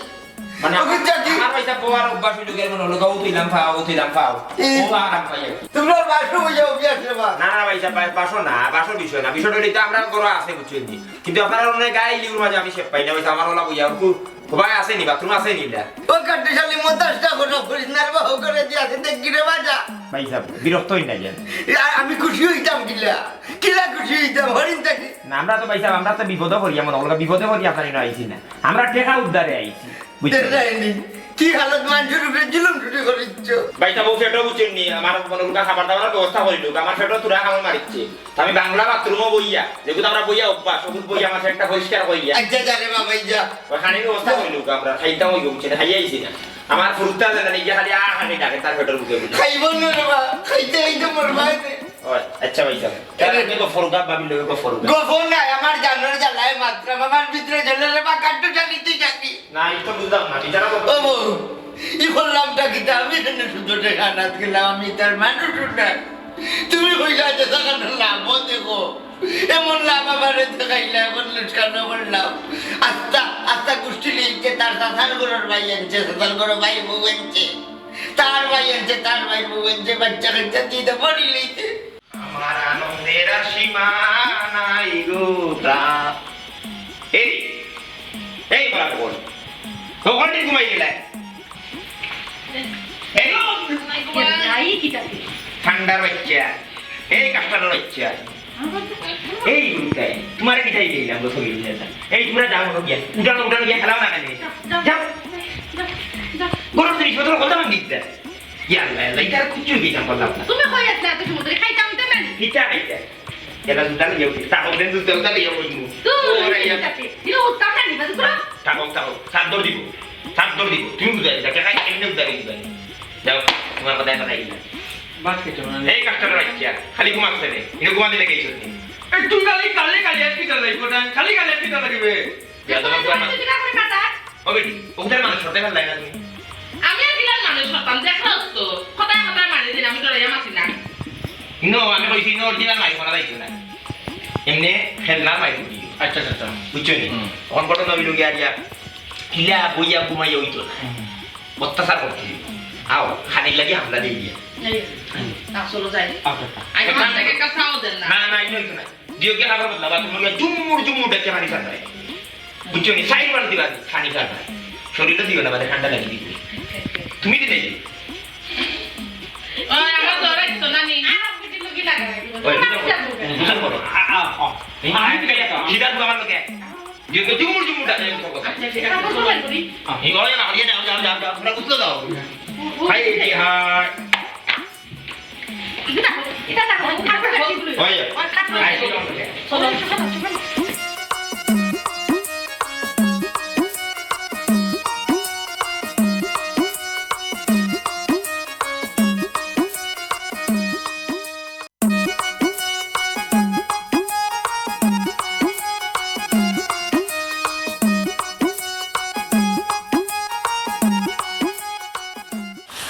মানে, ওকে, চাচি। আমার পয়সা বউয়ার অভ্যাস হইল গিয়া, মনে হলো, "ও তুইলাম পাও, ও তুইলাম পাও।" এই, ও আরাম পাই আর কি। তোমরা বাসো বইয়া অভ্যাস রে বা। না, না, ভাইসাব, বা-, বাসো না, বাসো বিষয় না। বিষয়টা হইলে তো আমরা ঘরো আছে, বুঝছো নি? কিন্তু আপনারা অনেক গায়ে লিউর মাঝে আমি শেপ পাই না, ভাইসাব, আমার ওলা বইয়া, ওরকু, ও ভাই, আছে নি, বাথরুম আছে নি, ইলা? ও কাট্টুশালী, মতাশটা ঘটনা করিস না রে বা, ও করে দিয়ে আছে, দেখ গিরে বাজা। ভাইসাব, বিরক্ত হই না যান। এ, আ-, আমি খুশি হইতাম কিলা? কিলা খুশি হইতাম, হরিণ থাকি। না, আমরা তো ভাইসাব, আমরা তো বিপদে পড়িয়া, মনে হলো বিপদে পড়িয়া আপনার এনে আইছি না। আমরা টেকা উদ্ধারে আইছি। বুঝছো? দেখলায়নি? কি হালত, মানুষের উপরে জুলুম শুরু করিচ্ছ। ভাইসাব, ও সেটাও বুঝছেন নি, আমার মনে হয় খাবার দাবার ব্যবস্থা করিল, আমার সেটাও তোরা কামড় মারিচ্ছে। তো আমি বাংলা বাথরুমও বইয়া, যেহেতু আমরা বইয়া অভ্যাস, ওগুলো বইয়া আমার একটা পরিষ্কার করিয়া। আচ্ছা, যা রে বাবা, এই যা। ওই খানির ব্যবস্থা করিল, আমরা খাইতাম ওই বুঝছেন, খাইয়া আইছি না। আমার ফুরুতা জানা নেই, যে খালি আ খালি ডাকে, তার পেটের বুকে বুঝে। খাইব না রে বা, খাইতে খাইতে মরবাই রে। ও, আচ্ছা ভাইসাব। তাহলে আপনি গফর গাব ভাবি লগে গফর গাব। গফর নাই, আমার জানোর জ্বালায় মাতরাম, আমার ভিতরে জ্বলে রে বা, কাট্টুশালী তুই যাবি। না, এই তো বুঝলাম না, বিচারা করতে ও বউ, ই করলামটা কিতা? আমি এখানে শুধু টেকা আনাত গেলাম, আমি তার মানুষ না। তুমি কইলা যে জাগাটার লাভও দেখো, এমন লাভ আমারে দেখাইলা, এমন লুটকানো করলাম। আস্তা, আস্তা গোষ্ঠী লইছে, তার চাচার ঘরর ভাই আনছে, চাচার ঘরর ভাই বউ আনছে, তার ভাই আনছে, তার ভাই বউ আনছে, বাচ্চা কাচ্চা দিয়ে তো বড়ি লইছে। আমার আনন্দের সীমা নাই গো তা। এই, এই বরাবর। কখন ঘুমাই গেলে? এই, এই কিতা? ঠান্ডার বাচ্চা, এই কাস্টার্ডের বাচ্চা, এই উল্টাই, তোমার কিতাই দিলাম গো, ছবি উল্টাই। এই তোমরা যাও, উঠো গিয়া, উঠানো, উঠানো গিয়া খেলাও না কেন? যাও, যাও। যাও, যাও। গরম জিনিস পত্র কথা ভাঙি দিতে। ইয়া আল্লাহ, আল্লাহ, ইতার কিচ্ছু দিতাম পারলাম না। তুমি কই আছলা এত সময় ধরে? খাইতাম তো না। কিতা খাইতা? এলা জুতা লইয়া উঠি। তা হবে জুতা, জুতা লইয়া উঠবো। তুই ওরা ইয়া। ইনো উঠতাম না নি, বাজু করো। থাকো, থাকো। সাত দর দিব। সাত দর দিব। তুমি বুঝাই, যাকে খাই, এমনি উদ্ধার হয়ে যাবে। যাও, তোমার কথায় কথা হইল। বাদ খেতে মানে? এই কাজটা করা ইচ্ছা। খালি ঘুমাচ্ছে রে। ইনো ঘুমা দিলে গেইছ তুমি। এই তুই খালি, খালি, খালি আর কিতা লাগবে? খালি, খালি আর কিতা লাগবে? বেয়াদব তোমার একবার মাথা। ও বেটি, ওদের মানুষ হতে পারলে না তুমি। আমি আর কিলার মানুষ হতাম, দেখলাম তো। কথায় কথায় মারি দিন, আমি ডরাইয়া মাছি না। No, আমি কইছি, no, original মাইক করা যাইতো না। এমনি খেলনা মাইক দিও। আচ্ছা, আচ্ছা, আচ্ছা। বুঝছো নি? হুম। তখন ঘটনা হইল গিয়া, আর ইয়া, কিলা বইয়া ঘুমাইয়া হইতো না। হুম। অত্যাচার করতে হইব। আও, খানিক লাগি হামলা দিয়ে দিয়া। এই, আসলে যাই। আচ্ছা, আচ্ছা। আগে মাথায় একটা চাও দেন না। না, না, এই হইতো না। দিও গিয়া আবার বদলা, বাথরুমে গিয়া জুমুর জুমুর ডাকে পানি খান ভাই। বুঝছো নি? সাইড বার দিবা, পানি খান ভাই। শরীরে দিও না, বাদে ঠান্ডা লাগি দিবে। তুমি দিলে কি? ওই, আমার তো ওরা দিত না নি। ওই, বুঝো করো। বুঝো করো। আ, আ, আ। এই, আ, আমি তো গেলে তো। সিধা তোমার লোকে। দিও গিয়া জুমুর জুমুর ডাকে আমি সব কথা। আচ্ছা, ঠিক আছে, চলো। এই, ওই, না, ওই, যাও, যাও, যাও, যাও। তোমরা উঠলো যাও। ভাই, এই, হাই।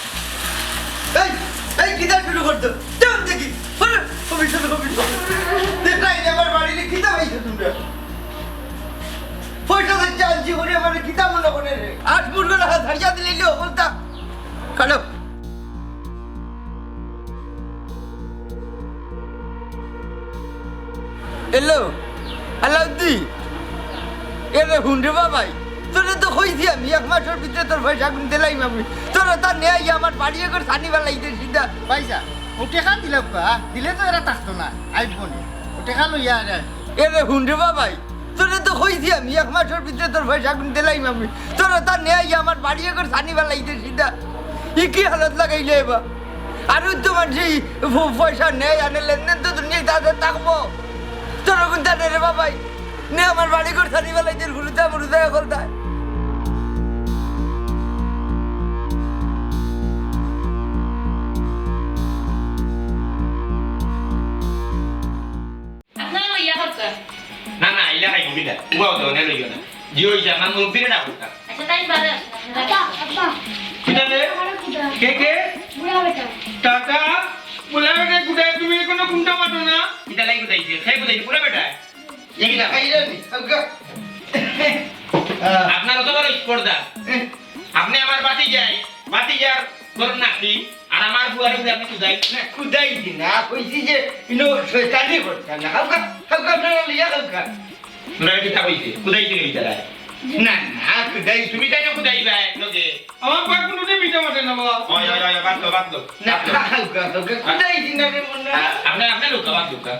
ওই, এই, এই, কিতা শুরু করতো? যাও দেখি। আরে, অফিসে, অফিসে। দেখলাই রে, আমার বাড়ি রে, কিতা পাইছো তোমরা? পয়সা তো চালছি করে, আমার কিতা মনে করে রে? আট ফুট করে হাত হারিয়া দিলে, বলতা। কাটো। হ্যালো, আলাউদ্দিন। এরে হুন রে বাবাই, তোরে তো কইছি আমি এক মাসর ভিতরে তোর পয়সা গুন দিলাইম আমি। তোর তা নেই আমার বাড়ি একর সানি বালাই দে সিধা। পয়সা? ও টেকা দিলাম কা? দিলে তো এরা থাকতো না, আইব নি। ও টেকা লইয়া আরে। এরে হুন রে বাবাই, তোরে তো কইছি আমি এক মাসর ভিতরে তোর পয়সা গুন দিলাইম আমি। তোর তা নেই আমার বাড়ি একর সানি বালাই দে সিধা। ই কি হালত লাগাইলে এবার? আরো তো মানুষ এই প-, পয়সা নেয়, আনে লেনদেন তো দুনিয়ায় তাদের থাকবো। তোর কোনটা রে বাবাই? নে আমার বাড়ি ঘর ছাড়ি বেলাইতে হুরুতা মুরুতা এখন তাই। আপনারা লইয়া খাওকা। না, না, ইলা খাইমু কিতা? উবাও তো, নে লইও না। জি, ওই যে আমার মুরব্বিরে ডাকুকা। আচ্ছা, তাই বাদে আসুন। আব্বা, আব্বা। কিতা রে? আমারও ক্ষুধা। কে, কে? বুড়া বেটা। টাটা, বুড়া বেটা ক্ষুধা, তুমি এখনো ঘুমটা মাতো না? কিতা লাগি ক্ষুধাইছে? কে ক্ষুধাইছে? বুড়া বেটা? এই না, এই না, আব্বা। আপনার অত বড় স্পর্ধা। আপনি আমার ভাতিজাই, ভাতিজার বড় নাতি, আর আমার ফুয়ারে ফুয়া আপনি ক্ষুধাই? না, ক্ষুধাই দি না, কইছি যে ইনো শয়তানি করতা না। খাওকা, খাওকা, আপনারা লইয়া খাওকা। তোরা কিতা কইছে? ক্ষুধাই দিলে এই তারা? না, না, ক্ষুধাই। তুমি তাই না ক্ষুধাই ভাই, লোকে। আমার ভাই কোনোদিন মিঠা মাতে না, বাবা। ওই, ওই, ওই, বাদ দাও, বাদ দাও। না, খাওকা, খাওকা, ক্ষুধাই দি না রে, মন না। আ-, আপনি, আপনি লোক, বাদ দাও।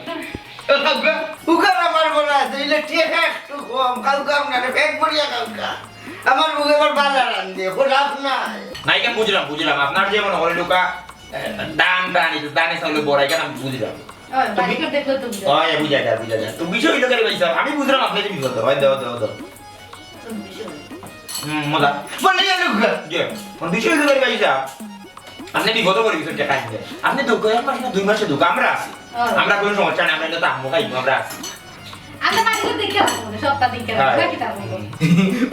ও খাওকা, উকার আমার বলা আছে, ইলে ঠিক একটু কম, খাওকা আপনারে পেট ভরিয়া খাওকা। আমার বুকে আবার বালা রান্ধে, খারাপ নাই। না, ইখান বুঝলাম, বুঝলাম। আপনার যে মনে করে লোকা, এ, দান, দান, এই যে দানে চাউলে বড়াই, ইখান আমি বুঝলাম। ওই, বাড়ি ঘর দেখলে তো বুঝলাম। ওই, বুঝা যায়, বুঝা যায়। তো বিষয় হইলো কেন ভাই সাহেব? আমি বুঝলাম আপনি যে বিপদ। ওই, দাও, দাও, দাও। তো বিষয় হইলো। হুম, মজা। বলে গেল ঘুরে। যে, কোন বিষয় হইলো কেন ভাই সাহেব? আপনি বিপদে পড়ে গেছেন, টাকা আনতে। আপনি দুঃখ, এক মাস না দুই মাসে দুঃখ, আমরা আছি। হ্যাঁ। আমরা কোনো সমস্যা নেই, আমরা এটা তো আম্মু খাইবো, আমরা আছি। আমরা বাড়িতে দেখে আসবো, সপ্তাহ দিকে হ্যাঁ। দেখি তার মতো।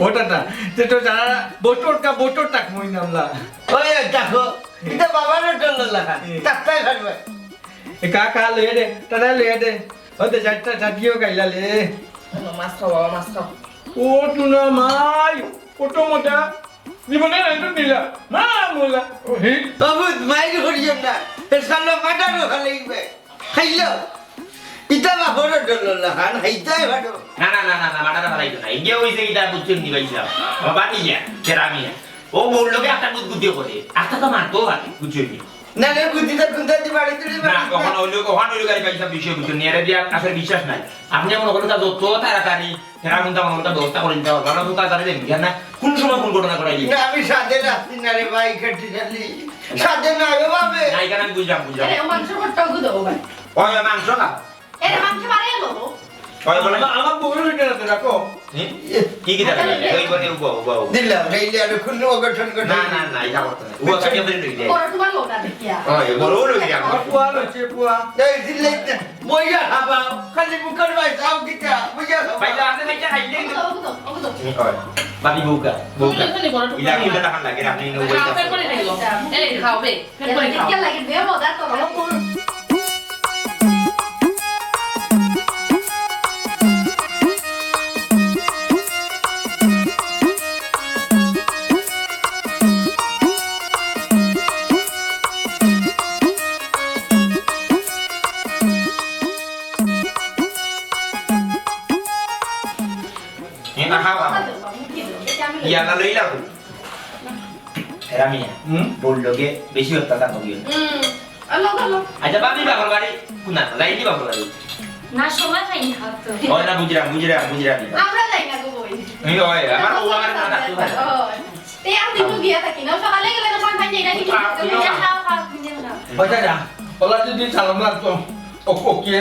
ওটা না, যে তো যারা বছর কা বছর টাকা মই নামলা। ওই দেখো, এটা বাবার হোটেল লেখা। হুম। তাত্তাই খাবে। এ কা, কা লইয়া দে, তারা লইয়া দে। ও দে, চারটা চাটিও খাইলা লে। মাছ খাও বাবা, মাছ খাও। ও টুনা মাই, কত মোটা। জীবনে নাই তো দিলা। মা মোলা। ও হি। বাবু, মাইর করিও না। এ শালা মাথার ওখানে ইবে। খাইলো। ইতা বাপর ডললা খান, খাইতাই পারো। না, না, না, না, না, মাথাটা ফালাইতো না। ইগে হইছে ইটা বুঝছেন নি ভাই সাহেব? বাবা নিয়া, কেরামিয়া। ও বউর লগে একটা গুদগুদি করে। একটা তো মারতো পারে, বুঝছেন নি? না, না, বুদ্ধি তো কোনটা দিয়ে বাড়ি তুলি না, বাড়ি কখন তুলি। হইলো, কখন হইলো গাড়ি পয়সা বিষয় বুঝছেন নি? এরা দিয়ে আসলে বিশ্বাস নাই। আপনি এমন হলে তা যত তাড়াতাড়ি, এরা মন তেমন হলে তা ব্যবস্থা করে দিতে হবে। কারণ তো তাড়াতাড়ি দেন, বুঝলেন না? কোন সময় কোন ঘটনা ঘটাই দিই? না, আমি সাথে রাখছি না রে ভাই, কাটি খালি। সাথে না, ও ভাবে। না, এখানে আমি বুঝলাম, বুঝলাম। আরে, ও মাংস ভর্তা ওকে দেবো ভাই। ওই, ওই মাংস না। এরে, মাংস বাড়াই এলো। ওই বলে। আমা-, আমার বউরে ওইটা রাখো, রাখো। হুম? কি কি জানা যায়? ওই বলে, উবা, উবা, উবা। দিলাম, এই যে আর কোনো অঘটন ঘটে। না, না, না, এটা করতে নাই। উবা কাটিয়ে ফেলে লই যায়। বড় তোমার লোক আছে কি আর? ওই, বড় লই যায়। আমার পুয়া লইছে, পুয়া। এই দিলে, বইয়া খাবা, খালি মুখের ভাই, যাও কিতা, বইয়া খাবা। ভাই, আপনি দেখে খাইলে কিন্তু ওগো তো, ওগো তো। ওই, ভাবি বউকা, বউকা। তুমি তো বড় টুকরা। ইলা কিন্তু টাকা লাগে, আপনি নৌকা খাও, পেট ভরে খাইলো। এই, খাও, বে। এ না, খাও, খাও। ইয়ালা লইলা। রামিয়া, হুম? বউর লগে বেশি অত্যাচার করিও না। হুম। আলো, আলো। আচ্ছা, ভাবি বাপর বাড়ি কোন? যাইনি বাপর বাড়ি? না, সময় পাইনি, খাওয়ার তো। ও না, বুঝলাম, বুঝলাম, বুঝলাম। আমরা যাই না গো বই। এই, ওই, আমার বউ আমার না থাকতে পারে। ও, তে আমি তো গিয়া থাকি না, সকালে গেলে তো পান পান যাই না, ঠিক আছে? খাও, খাও, তুমি যাও, খাও। ওটা যা, ওলা যদি চালাম লাগতো, ও, ওকে,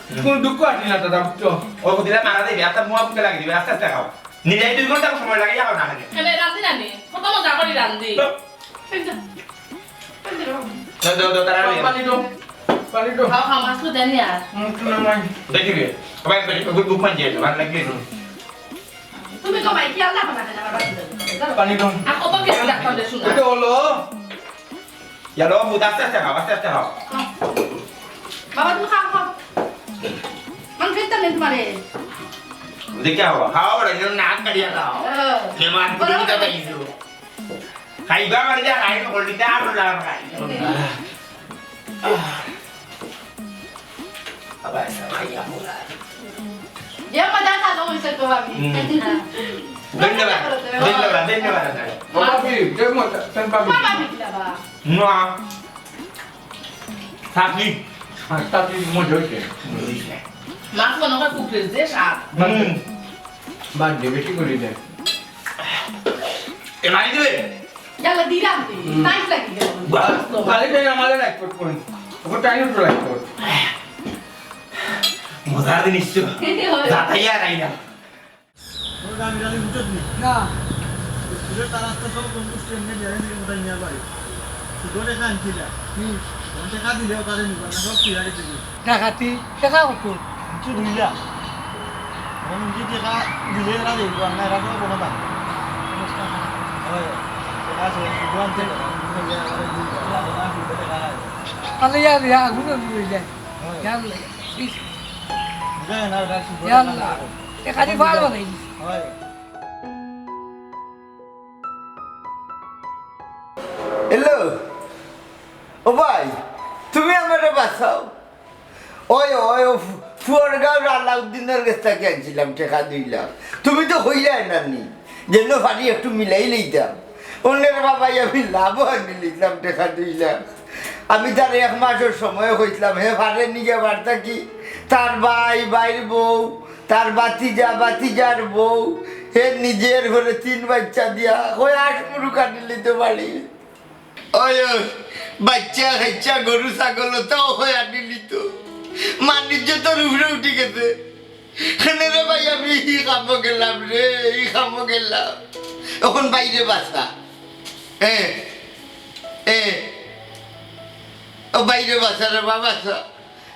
হুম। কোনো দুঃখ আছে না দাদা, বুঝছো? ও দিলে মারা দিবে, একটা মুয়া বুকে লাগিয়ে দিবে, আস্তে আস্তে খাও। নিজে দুই ঘন্টা সময় লাগে, যাও না খালি। কেন রান্ধি না নি? কত মজা করি রান্ধি। তো। এই যে, এই যে রকম। দাও, দাও, দাও, তারা নিয়ে। পানি দাও, পানি দাও। খাও, খাও, মাছ তো দেনি আর। হুম, তুই না মাই। দেখি রে, ভাই, ভাই, ওগুলো বুক মান দিয়ে, ভালো লাগে। তুমি তো ভাই খেয়াল রাখো না কেন, আমার বাচ্চাদের? পানি দাও। আর কত খেয়াল রাখতাম রে, শোনা। এটা হলো। ইয়ালো, বুদ, আস্তে আস্তে খাও, আস্তে আস্তে খাও। বাবা, তুমি খাও, খাও। মান খেতে নেই তোমারে। বুঝে কি হবো? খাওয়া বড়, এই জন্য নাক কাটিয়া খাও। হ্যাঁ। মেহমান বড় কুটুম বড়। কথা কিছু। খাইবা মানে যা খাই, বললি তা আর না খাই। বাবা, এসব খাইয়া বলা। যে মজা খালো হইছে তো আমি। হুম। হ্যাঁ। ধন্যবাদ, ধন্যবাদ, ধন্যবাদ। বাবা কি? যে মজা, তেন বাবা। বাবা কি বাবা? না। থাকি। আর থাকি মজা হইছে। মাছ মনে হয় খুব ফ্রেশ, যে স্বাদ। হুম। বাদ দে, বেশি করে দে। এ, মারি দিবে? ইয়ালা দিলাম তুই, হুম। টাইট লাগি গেল। বাহ। বাড়িতে আমাদের রাখতে পারি। ওকে টাইট রাখতে পারি। মজার জিনিস তো। হয়। যাতাই আর আইনা। ওর গাড়ি গাড়ি উঠে দিই। না। উঠে তার রাস্তা সব বন্ধু স্ট্যান্ডে বেড়ে নিয়ে কোথায় নিয়ে বাড়ি। শুধু টেকা আনছিল। হুম। তখন টেকা দিলে ওখানে নিবা না, সব ফিরে গেছে কি? ডাকাতি, টেকা কত? কিছু দুই লাখ। এখন যদি টেকা দিলে এরা দেখবো, আর না এরা তো কোনো দাম। হয়। টেকা আছে, শুধু আনতে টেকা। তাহলে ইয়ার, ইয়ার, আগুন হয়ে যায়। হয়। ইয়ার লাগে। বুঝা যায় না, ওটা শুধু ইয়ার টেকা লাগে। লাগে। টেকা দিয়ে ভালো বানাই দিস। হয়। হ্যালো, ও ভাই, তুমি আমারে বাঁচাও। ওই, ওই, ও ফু-, ফুয়ারগাঁওর আলাউদ্দিনের গেছ থাকি আনছিলাম টেকা দুই লাখ। তুমি তো কইলায় না নি, যেন পারি একটু মিলাই লইতাম। অন্যের বাবাই আমি লাভও আনি লইতাম টেকা দুই লাখ। আমি তার এক মাসর সময় কইছিলাম, হে পারে নি গিয়া বার্তা কি? তার ভাই, ভাইর বউ, তার ভাতিজা, ভাতিজার বউ, হে নিজের ঘরে তিন বাচ্চা দিয়া, কয় আট মুরুক আনি লইতে পারি। ওই, ওই, বাচ্চা, কাচ্চা, গরু, ছাগল, তাও কয় আনি লইতো। মান ইজ্জতর উপরে উঠি গেছে। কেনে রে ভাই, আমি ই কামো গেলাম রে, ই কামো গেলাম। এখন বাইরে বাসা। এ, এ, ও বাইরে বাসা রে বাবা, বাসা।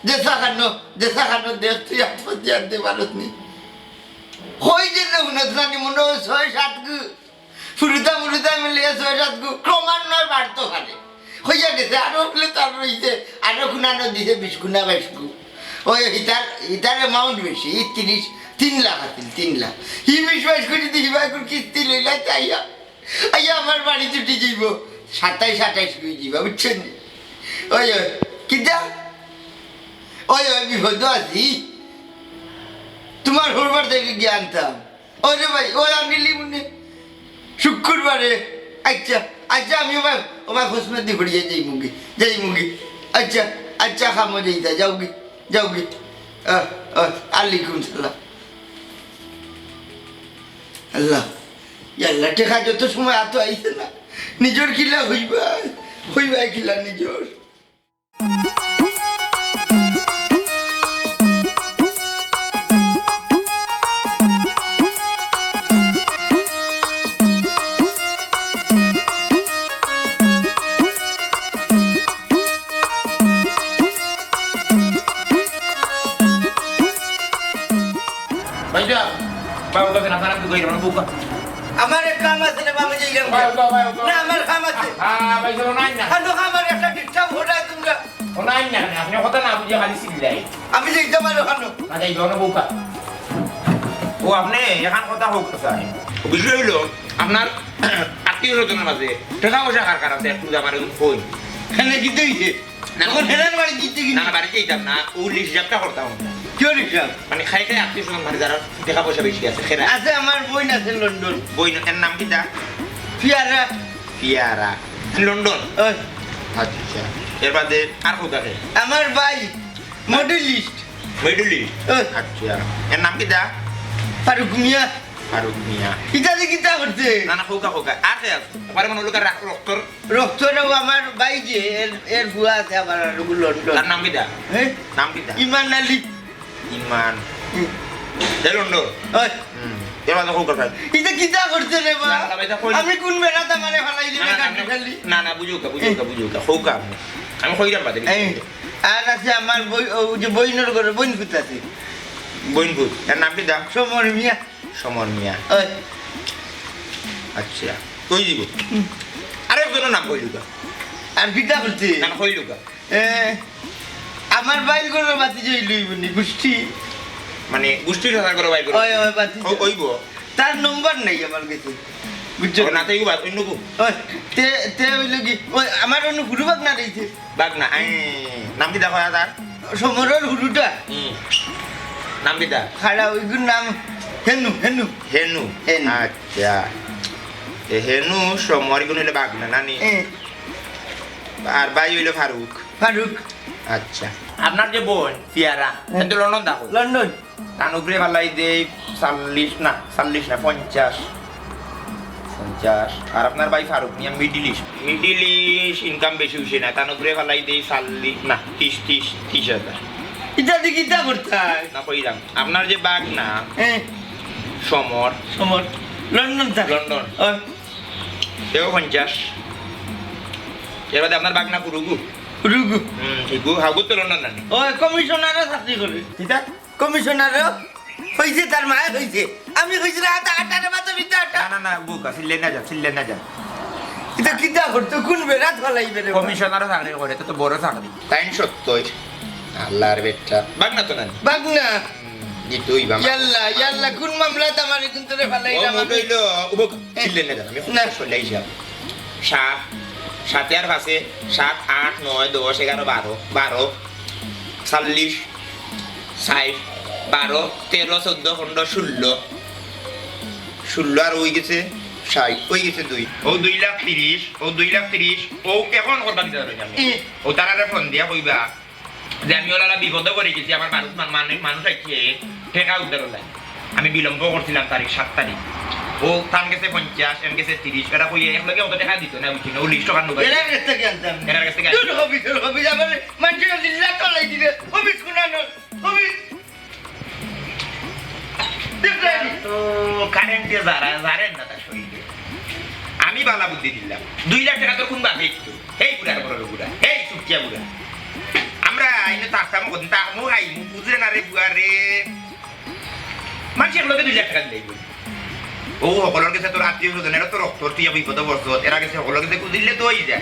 যে সাখানো, যে সাখানো দেখ তুই আত্মহত্যা আনতে পারত নি। কই যে না হুনত না নি মনে হয় ছয় সাত গু। ফুরুতা ফুরুতা মিলিয়া ছয় সাত গু। ক্রমান্বয়ে বাড়তো পারে। কইয়া গেছে, আরো বলে তার রইছে, আরো খুনানো দিছে বিশ খুনা বাইশ খু। ওই হিতার, হিতার amount বেশি, ই তিরিশ, তিন লাখ আছিল, তিন লাখ। ই বিশ বাইশ খু যদি হিবাইকুর কিস্তি লইলা, তাই আইয়া আমার বাড়ি ছুটি যাইব, সাতাইশ আঠাইশ খু যাইবা, বুঝছেন নি? ওই, ওই, কিতা? ওই, ওই, বিপদ আছি। তোমার হরবার থেকে গিয়ে আনতাম। ওরে ভাই, ওই আনিলি মনে শুক্রবারে। আচ্ছা, আচ্ছা, আমি ওবার, ওবার হোসমেদি ভরিয়ে যাই মুগি, যাই মুগি। আচ্ছা, আচ্ছা, খামো যাই তা, যাও গি, যাও গি। আহ, আহ, আলাইকুম সালাম। আল্লাহ, ইয়া আল্লাহ, টেকা যত সময় আতো আইছে না, নিজর কিলা হইবা, হইবা কিলা নিজর। ভাইজান, বাবু কাছে না, তারা তো গইরা, মানে বুকা। আমার এক কাম আছে রে বাবা, যাইলাম। ভাই, ভাই, ভাই, ভাই। না, আমার কাম আছে। হ্যাঁ, ভাই, চলো, নাই না। খানো আমার একটা disturb হঠাৎ তোমরা। ও নাই না, আপনি কথা না বুঝে খালি চিল্লাই। আমি যাইতাম আর ওখানো। না, যাইবে, ওখানে বুকা। ও, আপনি এখান কথা হোক, স্যার। বিষয় হইলো, আপনার আত্মীয় স্বজনের মাঝে টেকা পয়সা কার কার আছে, একটু আমার কই। কেনে কিতা অইছে? না, তখন না। হেরার বাড়ি দিতে কি? না, না, বাড়ি যাইতাম না। ও লিস্ট হিসাবটা করতাম আমরা। কিওর হিসাব? মানে, খাই খাই আত্মীয় স্বজন, মানে, যারা টেকা পয়সা বেশি আছে, খেরা। আছে, আমার বইন আছে লন্ডন। বইন, এর নাম কিতা? পিয়ারা। পিয়ারা। লন্ডন? ওই। আচ্ছা। এর বাদে আর কোথা থাকে? আমার ভাই, মিডল ইস্ট। Middle east? ওই। আচ্ছা। এর নাম কিতা? ফারুক মিয়া। ফারুক মিয়া। ইটা দি কিতা করছে? না, না, কউক্কা, কউক্কা। আর কে আছে? ওখানে মনে হলো কার রক্তর রক্তরাও আমার ভাই যে, এর, এর ফুয়া আছে আবার আর ওগুলো লন্ডন। তার নাম কিতা? হ্যাঁ? নাম কিতা? ইমান আলী। ইমান। হুম। এ লন্ডন? ওই। হুম। এ বাদে কউক্কা। ইটা কিতা করছে রে বা? না, না, ইটা কই না। আমি কোন বেড়াত আমারে ফালাই দিবে না, না, কাটি না, খালি? না, না, বুঝউক্কা, বুঝউক্কা, বুঝউক্কা। কউক্কা আপনি। আমি কইরাম বাদে। এই, আর আছে আমার বই-, ও যে বইনর ঘরে, বইন ফুত আছে। বইন ফুত। এর নাম কিতা? সমর মিয়া। সমর মিয়া। ওই। আচ্ছা, কই দিব? হুম। আরেকজনের নাম কইলুক্কা। আর কিতা করছে? নাম কইলুক্কা। এ, আমার বাইর করে বাতি যাই লইব নি, গুষ্টি। মানে, গুষ্টির কথা করে বাইর করে। ওই, ওই, বাতি ও, যাই। কইব। তার নম্বর নাই আমার কাছে। বুঝছো? ও, না, তাই বাদ, অন্য কো। ওই, তে, তে হইল কি? ওই, আমার অন্য গুরু বাদ না রইছে। বাগনা, আই, নাম কিতা কয় তার? সমরর হুরুটা। হুম। নাম কিতা? খাড়া, ওইগুর নাম হেনু, হেনু। হেনু? হেনু। আচ্ছা। এ হেনু, সমর, ইগুন হইলে বাগনা, নানি? এ। আর ভাই হইলো ফারুক। ফারুক। আচ্ছা। আপনার যে বইন, পিয়ারা, হ্যাঁ। কিন্তু লন্ডন থাকো। লন্ডন। তান উপরে ফালাই দেই চল্লিশ না, চল্লিশ না, পঞ্চাশ। পঞ্চাশ। আর আপনার ভাই Faruk Mia Middle East. Middle East income বেশি অইছে না, তান উপরে ফালাই দেই চল্লিশ না, ত্রিশ, ত্রিশ, ত্রিশ হাজার। ইটা দি কিতা করতায়? না, কইলাম, আপনার যে বাগনা, হ্যাঁ। সমর। সমর। লন্ডন থাকে। লন্ডন। ওই। এও পঞ্চাশ। এর বাদে আপনার বাগনা ফুরুগু। ফুরুগু। হুম, ইগু, হাগু তো লন্ডন নানি। ওই কমিশনারও চাকরি করে। কিতা? কমিশনারও হইছে, তার মায়ে হইছে। আমি কইছি রে, আটা, আটা রে, মাথা ভিতরে আটা। না, না, না, বুকা, চিল্লাই না যান, চিল্লাই না যান। ইটা কিতা করতো? কোন বেড়াত ফালাইবে রে? কমিশনারও চাকরি করে, ইটা তো বড় চাকরি। তাইন সত্যই। আল্লাহর বেটা। বাগনা তো নানি। বাগনা। হুম, দিতই বা মা-, ইয়াল্লা, ইয়াল্লা, কোন মামলাত আমারে কিন্তু রে ফালাই ও না, মুখ মামলা। হইলো, উবক, এ, চিল্লাই না যান, আমি না। সল্লাই হিসাব। সাত, সাতে আর পাঁচে, সাত, আট, নয়, দশ, এগারো, বারো, বারো, চল্লিশ, ষাইট, বারো, তেরো, চৌদ্দ, পনরো, ষোল্ল। ষোল্ল আর অই গেছে ষাইট, অই গেছে দুই। ও দুই লাখ ত্রিশ, ও দুই লাখ ত্রিশ, ও এখন করবা দিতে পারবে না। এ। ও তারারে ফোন দিয়া কইবা যে আমি ওলালা বিপদে পড়ি গেছি, আমার মানুষ, মা-, মানে মানুষ আইছে, টেকা উদ্ধার লাগে। আমি বিলম্ব করছিলাম তারিখ সাত তারিখ। ও তান গেছে পঞ্চাশ, এন গেছে ত্রিশ, এরা কইয়া এক লগে অত টেকা দিত না, বুঝছি না, ও লিস্ট ওখান এরা গেছে কি আনতাম? এরা গেছে কি আনতাম? দুটো হবিস, হবিস, আমার মানুষের লিল্লা তলাই দিবে, হবিস কোন আনো? হবিস। তো কারেন্টে যারা, যারেন না তার শরীরে। আমি বালা বুদ্ধি দিলাম। দুই লাখ টেকা তোর কোন বাপে একটু? এই বুড়ার বড় বুড়া, এই চুপচিয়া বুড়া। আমরা আইনে তাকতাম কত, তা মো আই, বুঝলে না রে বুয়া রে। মানুষ এক লগে দুই লাখ টেকা দিলে বলি। ও সকলের কাছে তোর আত্মীয় স্বজন, এরা তো রক্ত, তুই বিপদে পড়ছত, এরা গেছে সকলের কাছে খুঁজিলে তো হয়ে যায়।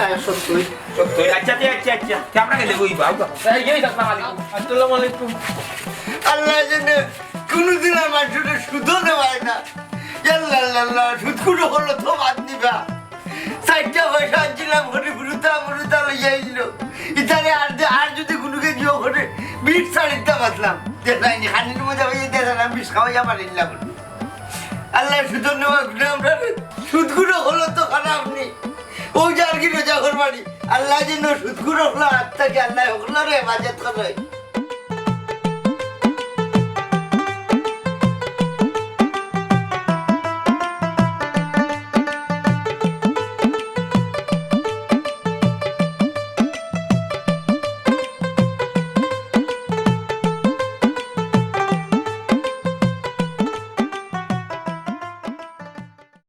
না, সত্যই। সত্যই। আচ্ছা, তে, আচ্ছা, আচ্ছা। তে আমরা গেলে ওই বাবু। এই, এই, আসসালামু আলাইকুম। আসসালামু আলাইকুম। আল্লাহ জানে, কোনোদিন আর মানুষটা সুদও নেওয়ায় না। ইয়াল্লা, আল্লাহ, আল্লাহ, সুদ কোনো হলো তো বাদ নিবা। চারটা পয়সা আনছিলাম, ঘরে ফুরুতা, ফুরুতা লইয়া আইলো। ইতারে আর দে-, আর যদি গুনুকে দিও ঘরে, বিষ ছাড়িতে পারলাম। দেখাইনি, খানির মধ্যে হয়ে দেখালাম, বিষ খাওয়াইয়া পারিলাম। আল্লাহ সুদ নেওয়া গুলো আমরা সুদ গুলো হলো তো খারাপ নি। ও যার কি রোজা করবানি। আল্লাহ যেন সুদ গুলো হলো হাত থেকে আল্লাহ হকলরে হেফাজত করে।